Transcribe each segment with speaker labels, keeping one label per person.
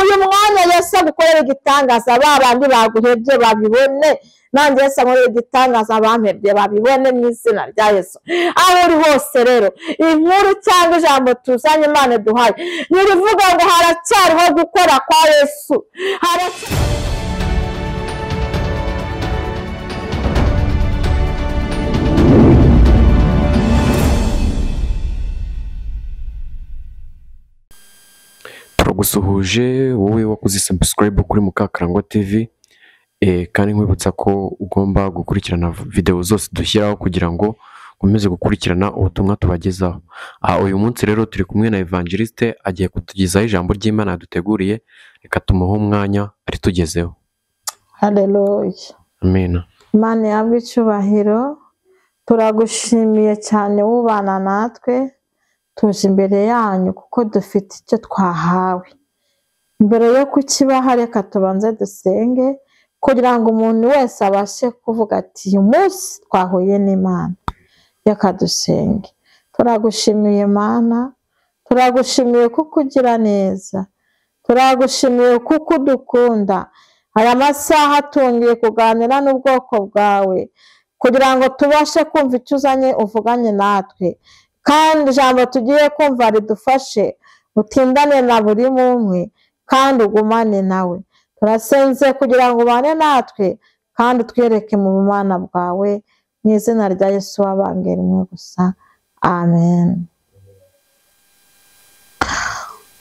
Speaker 1: Uyu mwanya Yesu agukorera igitangaza, ba bandi baguhebye babibone, nanjye Yesu ankorera igitangaza, bampebye babibone mu izina rya Yesu. Aho uri hose rero, inkuru cyangwa ijambo tuzanye Imana duhaye nirivuga ngo haracyariho gukora kwa Yesu.
Speaker 2: Turagusuhuje wowe wakoze subscribe kuri Mukakarangwa TV, kandi nkwibutsa ko ugomba gukurikirana video zose dushyiraho kugira ngo ukomeze gukurikirana ubutumwa tubagezaho. Uyu munsi rero turi kumwe na Evangeliste, agiye kutugezaho ijambo ry'Imana yaduteguriye. Reka tumuhe umwanya aritugezeho.
Speaker 1: Haleluya.
Speaker 2: Amen.
Speaker 1: Imana yabwe icyubahiro, turagushimiye cyane wubana natwe. Tuje imbere yanyu kuko dufite icyo twahawe. Mbere yo kukibaha reka tubanze dusenge kugira ngo umuntu wese abashe kuvuga ati uyu munsi twahuye n'Imana. Reka dusenge. Turagushimiye Mana, turagushimiye kuko ugira neza, turagushimiye kuko udukunda. Aya masaha tungiye kuganira n'ubwoko bwawe kugira ngo tubashe kumva icyo uzanye uvuganye natwe, kandi ijambo tugiye kumva ridufashe, utindane na buri umwe kandi ugumane nawe. Turasenze kugira ngo ubane natwe kandi utwereke mu bumana bwawe, mu izina rya Yesu wabambwe rimwe gusa, amen.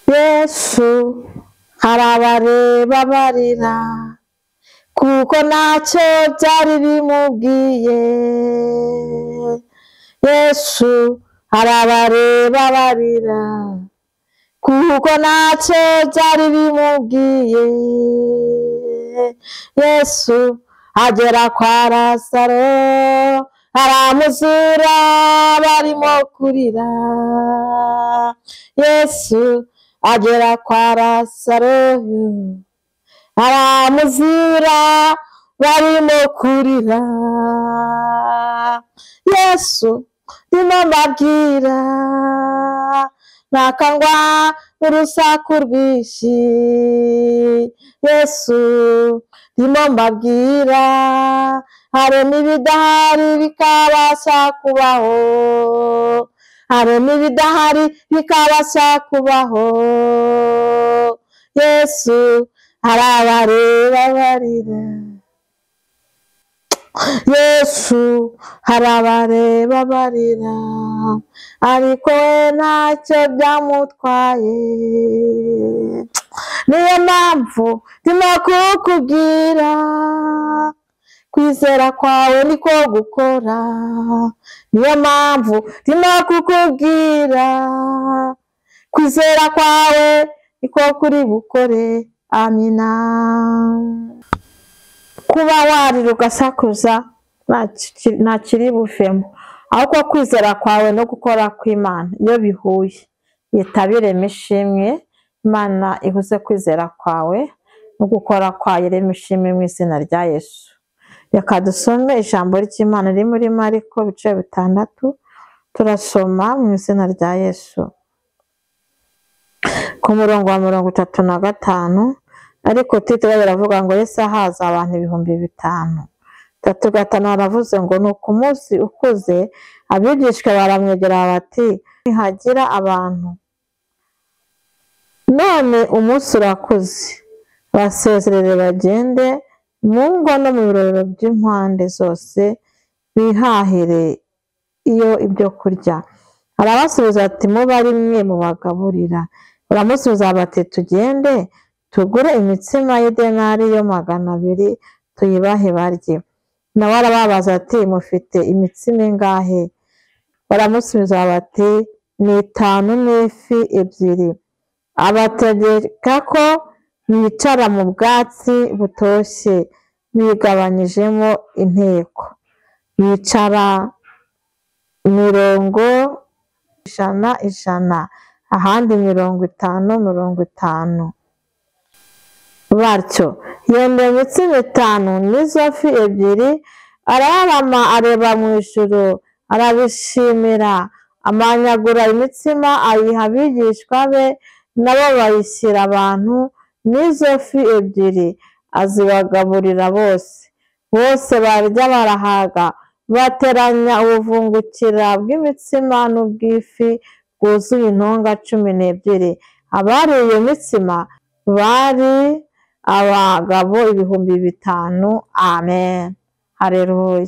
Speaker 1: Yesu hari abareba barira kuko ntacyo byari bimubwiye. Yesu hari abareba barira kuko ntacyo byari bimubwiye. Yesu agera kwa Lazaro aramuzura barimo kurira. Yesu agera kwa Lazaro aramuzura barimo kurira. Yesu ndimo mbabwira ntakangwa n'urusaku rwinshi. Yesu ndimo mbabwira harema ibidahari bikabasha kubaho, harema ibidahari bikabasha kubaho. Yesu hari abareba barira. Yesu hari abareba barira ariko we ntacyo byamutwaye. Niyo mpamvu ndimo kukubwira kwizera kwawe niko gukora. Niyo mpamvu ndimo kukubwira kwizera kwawe niko kuri bukore. Amina. Kuba warira ugasakuza ntakiri buvemo, ahubwo kwizera kwawe no gukora kw'Imana iyo bihuye yitabiremo ishimwe. Imana ihuze kwizera kwawe no gukora kwayo, irema ishimwe mu izina rya Yesu. Reka dusome ijambo ry'Imana riri muri Mariko ibice 6, turasoma mu izina rya Yesu ku murongo wa 35. Ariko titire biravuga ngo Yesu ahaza abantu 5000. 35 baravuze ngo ni ku munsi ukuze abigishwa baramwegera bati ntihagira abantu, none umunsi urakuze, basezerere bagende mu ngo no mu birorero by'impande zose bihahire iyo ibyo kurya. Arabasubiza ati mube ari mwe mubagaburira. Baramusubiza bati tugende tugure imitsima y'idenari yo 200 tuyibahe barye. Nawe arababaza ati mufite imitsima ingahe? Baramusubiza bati ni 5 n'ifi 2. Abategeka ko bicara mu bwatsi butoshye bigabanyijemo inteko. Bicara 100 100, ahandi 50 50. Batyo yenda imitsima 5 n'izo fi 2, ararama areba mu ijuru arabishimira, amanyagura imitsima ayiha abigishwa be, nabo bayishyira abantu. n'izo fi 2 azibagaburira bose. Bose barya barahaga, bateranya ubuvungukira bw'imitsima n'ubw'ifi bwuzuye intonga 12. Abariye iyo mitsima bari abagabo 5000. Amen. Haleluya.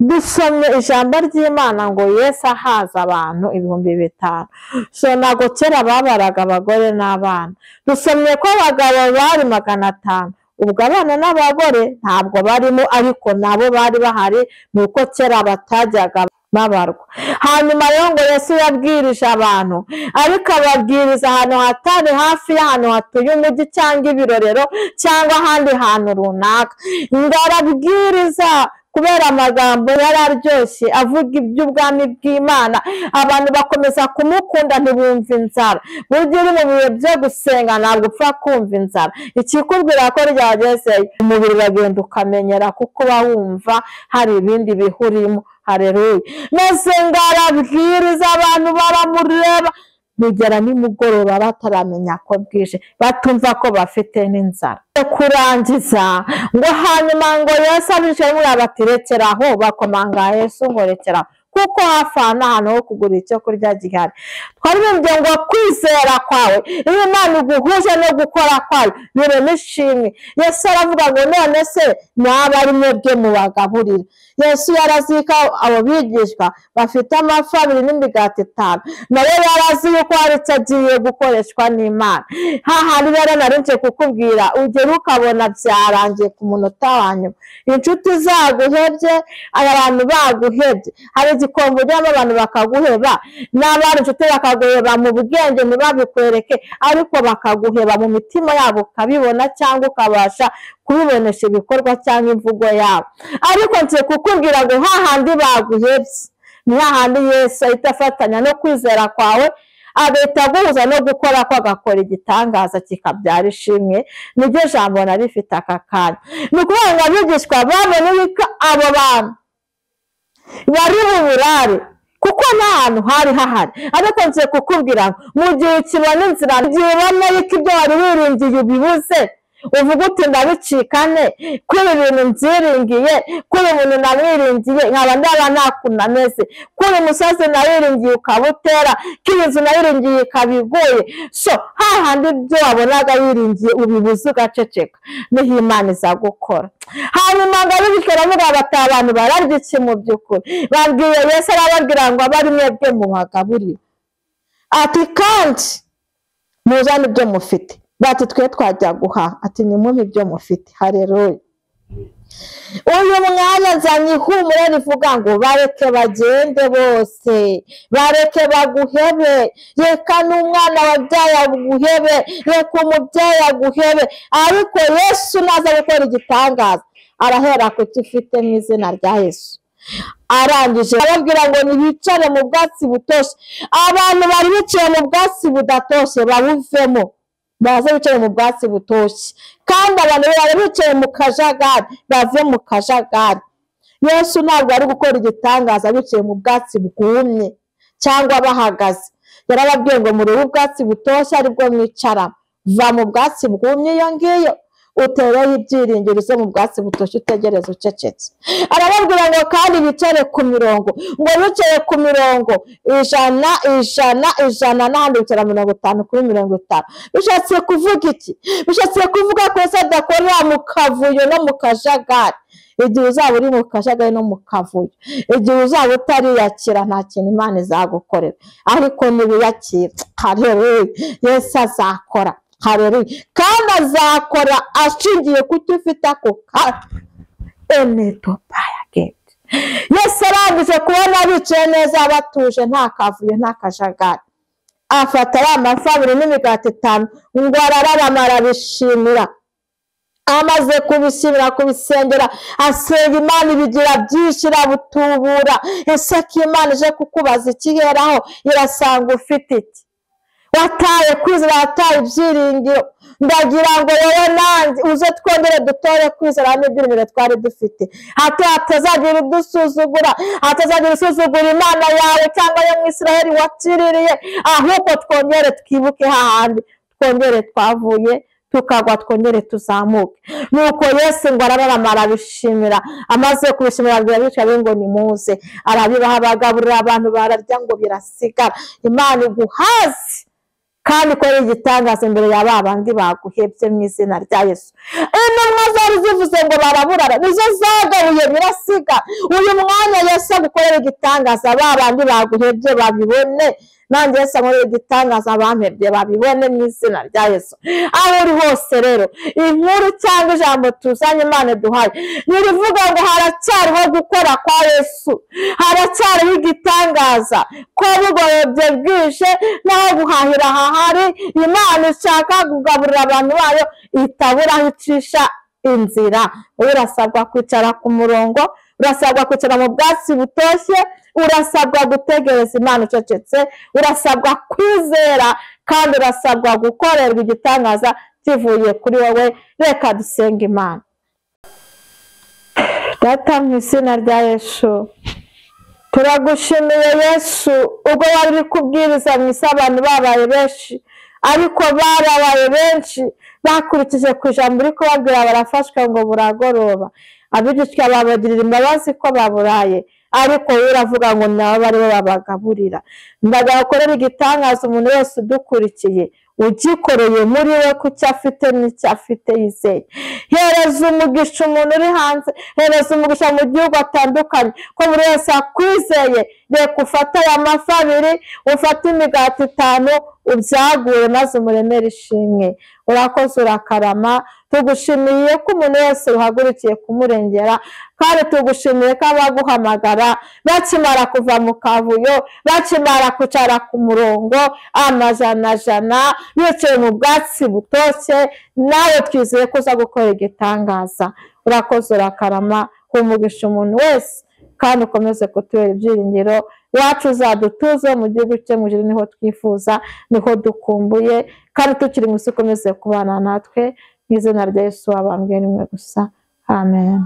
Speaker 1: Dusomye ijambo ry'Imana ngo Yesu ahaza abantu 5000. So ntabwo kera babaraga abagore n'abana. Dusomye ko abagabo bari 500. Ubwo abana n'abagore ntabwo barimo, ariko nabo bari bahari, nuko kera batajyaga babarwa. Hanyuma rero ngo Yesu yabwirije abantu, ariko ababwiriza ahantu hatari hafi y'ahantu hatuye umujyi cyangwa ibirorero cyangwa ahandi hantu runaka. Ngo arabwiriza kubera amagambo yararyoshye avuga iby'ubwami bw'Imana, abantu bakomeza kumukunda ntibumva inzara. Burya uri mu bihe byo gusenga ntabwo upfa kumva inzara. Ikikubwira ko ryagezeyo, umubiri uragenda ukamenyera kuko uba wumva hari ibindi bihurimo. Haleluya. Maze ngo arabwiriza abantu baramureba, bigera nimugoroba bataramenya ko bwije, batumva ko bafite n'inzara. Kurangiza ngo hanyuma ngo Yesu abicayemo batirekeraho, bakomanga Yesu ngo rekeraho, kuko hafi aha n'ahantu ho kugura icyo kurya gihari. Twaririmbye ngo kwizera kwawe iyo Imana iguhuje no gukora kwayo birema ishimwe. Yesu aravuga ngo none se mwaba ari mwebwe mubagaburira. Yesu yarazika abo bigishwa bafite amafi 2 n'imigati 5, nawe yarazi yuko hari icyo agiye gukoreshwa n'Imana. Hahandi rero nari kukubwira, ugera ukabona byarangiye ku munota wa nyuma, inshuti zaguhebye, abantu baguhebye, hari igikombe ujyamo abantu bakaguheba, n'abari inshuti bakaguheba mu bwenge ntibabikwereke, ariko bakaguheba mu mitima yabo ukabibona cyangwa ukabasha kubibonesha ibikorwa cyangwa imvugo yabo. Ariko ngiye kukubwira ngo hahandi baguhebye ni hahandi Yesu ahita afatanya no kwizera kwawe, agahita aguhuza no gukora ko agakora igitangaza kikabyara ishimwe. Niryo jambo nari rifite aka kanya. Ni ukuvuga ngo abigishwa babonye yuko abo bantu bari mu burare, kuko nta hantu hari hahari. Ariko ngiye kukubwira ngo mu gihe ukibona inzira, igihe ubona yuko ibyo wari wiringiye ubibuze, uvuga uti ndabicikane, kuri ibintu mbyiringiye, kuri umuntu namwiringiye nkaba ndaba nakunameze, kuri umusozi nawiringiye ukabutera, kuri inzu nawiringiye ikaba iguye. So hahandi ibyo wabonaga wiringiye ubibuze ugaceceka, niho Imana iza gukora. Hanyuma ngo abigishwa baravuga bati abantu bararya iki mu by'ukuri? Babwiye Yesu arababwira ngo abe ari mwebwe mubagaburira. Ati kandi muzane ibyo mufite. Bati twe twajya guhaha. Ati nimumpe ibyo mufite. Haleluya. Uyu mwanya nzanye ihumure rivuga ngo bareke bagende bose, bareke baguhebe, reka n'umwana wabyaye aguhebe, reka umubyeyi aguhebe, ariko Yesu naza gukora igitangaza arahera ku cyo ufite mu izina rya Yesu. Arangije arababwira ngo ntibicare mu bwatsi butoshye. Abantu bari bicaye mu bwatsi budatoshye babuvemo, baze bicaye mu bwatsi butoshye. Kandi abantu bari bicaye mu kajagari bave mu kajagari. Yesu ntabwo ari gukora igitangaza bicaye mu bwatsi bwumye cyangwa bahagaze. Yarababwiye ngo murebe ubwatsi butoshye aribwo mwicaramo. Va mu bwatsi bwumye iyo ngiyo, utereho ibyiringiro uze mu bwatsi butoshye utegereze ucecetse. Arababwira ngo kandi bicare ku mirongo, ngo bicare ku mirongo 100 100 100 n'ahandi bicara 50 kuri 50. Bishatse kuvuga iki? Bishatse kuvuga ko Yesu adakorera mu kavuyo no mu kajagari. Igihe uzaba uri mu kajagari no mu kavuyo, igihe uzaba utariyakira, nta kintu Imana izagukorera. Ariko niwiyakira, haleluya, Yesu azakora. Haleluya. Kandi azakora ashingiye ku cyo ufite ako kanya. Yesu arangije kubona bicaye neza batuje, nta kavuyo nta kajagari, afata ya mafi 2 n'imigati 5 ngo arararama arabishimira. Amaze kubishimira kubisengera, asenga Imana ibigira byinshi irabutubura. Ese ko Imana ije kukubaza ikiheraho, irasanga ufite iki? Wataye kwizera, wataye ibyiringiro. Ndagira ngo wowe nanjye uze twongere dutore kwizera n'ibyiringiro twari dufite. Hato hatazagira udusuzugura, hatazagira usuzugura Imana yawe cyangwa yo mu Isiraheli wakiririye, ahubwo twongere twibuke hahandi, twongere twavuye, tukagwa twongere tuzamuke. Nuko Yesu ngo arararama arabishimira, amaze kubishimira abwira abigishwa be ngo nimuze, arabibaha bagaburira abantu bararya ngo birasigara. Imana iguhaze kandi ikore igitangaza imbere ya ba bandi baguhebye mu izina rya Yesu. Intumwa zari zivuze ngo baraburara, nizo zagabuye birasiga. Uyu mwanya Yesu agukorera igitangaza, ba bandi baguhebye babibone. Nanjye Yesu ankorera igitangaza, abampebye babibone mu izina rya Yesu. Aho uri hose rero, inkuru cyangwa ijambo tuzanye Imana duhaye ntirivuga ngo haracyariho gukora kwa Yesu, haracyariho igitangaza, ko bugorobye bwije naho guhahira hahari. Imana ishaka kugaburira abantu bayo itabura aho icisha inzira. Urasabwa kwicara ku murongo, urasabwa kwicara mu bwatsi butoshye, urasabwa gutegereza Imana ucecetse, urasabwa kwizera, kandi urasabwa gukorerwa igitangaza kivuye kuri wowe. Reka dusenge Imana. Data, mu izina rya Yesu turagushimiye Yesu, ubwo wari uri kubwiriza mu isi abantu babaye benshi, ariko barabaye benshi bakurikije ku ijambo uri kubabwira barafashwa ngo buragoroba. Abigishwa babagirira imbabazi ko baburaye, ariko wowe uravuga ngo nabo baribo babagaburira. Ndagakorera igitangaza umuntu wese udukurikiye, ugikoreye muri we ku cyo afite n'icyo afite yizeye. Hereza umugisha umuntu uri hanze, hereza umugisha mu gihugu atandukanye, ko buri wese akwizeye. Reka ufate aya mafi abiri, ufate imigati 5, ubyagure maze umuremere ishimwe. Urakoze, urakarama. Tugushimiye ko umuntu wese uhagurukiye kumurengera, kandi tugushimiye ko abaguhamagara bakimara kuva mu kavuyo, bakimara kwicara ku murongo amajana jana, bicaye mu bwatsi butoshye, nawe twizeye ko uza gukora igitangaza. Urakoze, urakarama. Umugisha umuntu wese, kandi ukomeze kutubera ibyiringiro. Iwacu uzadutuze mu gihugu cye mu ijuru, niho twifuza, niho dukumbuye, kandi tukiri mu isi ukomeze kubana natwe. Mu izina rya Yesu wabambwe rimwe gusa, amen.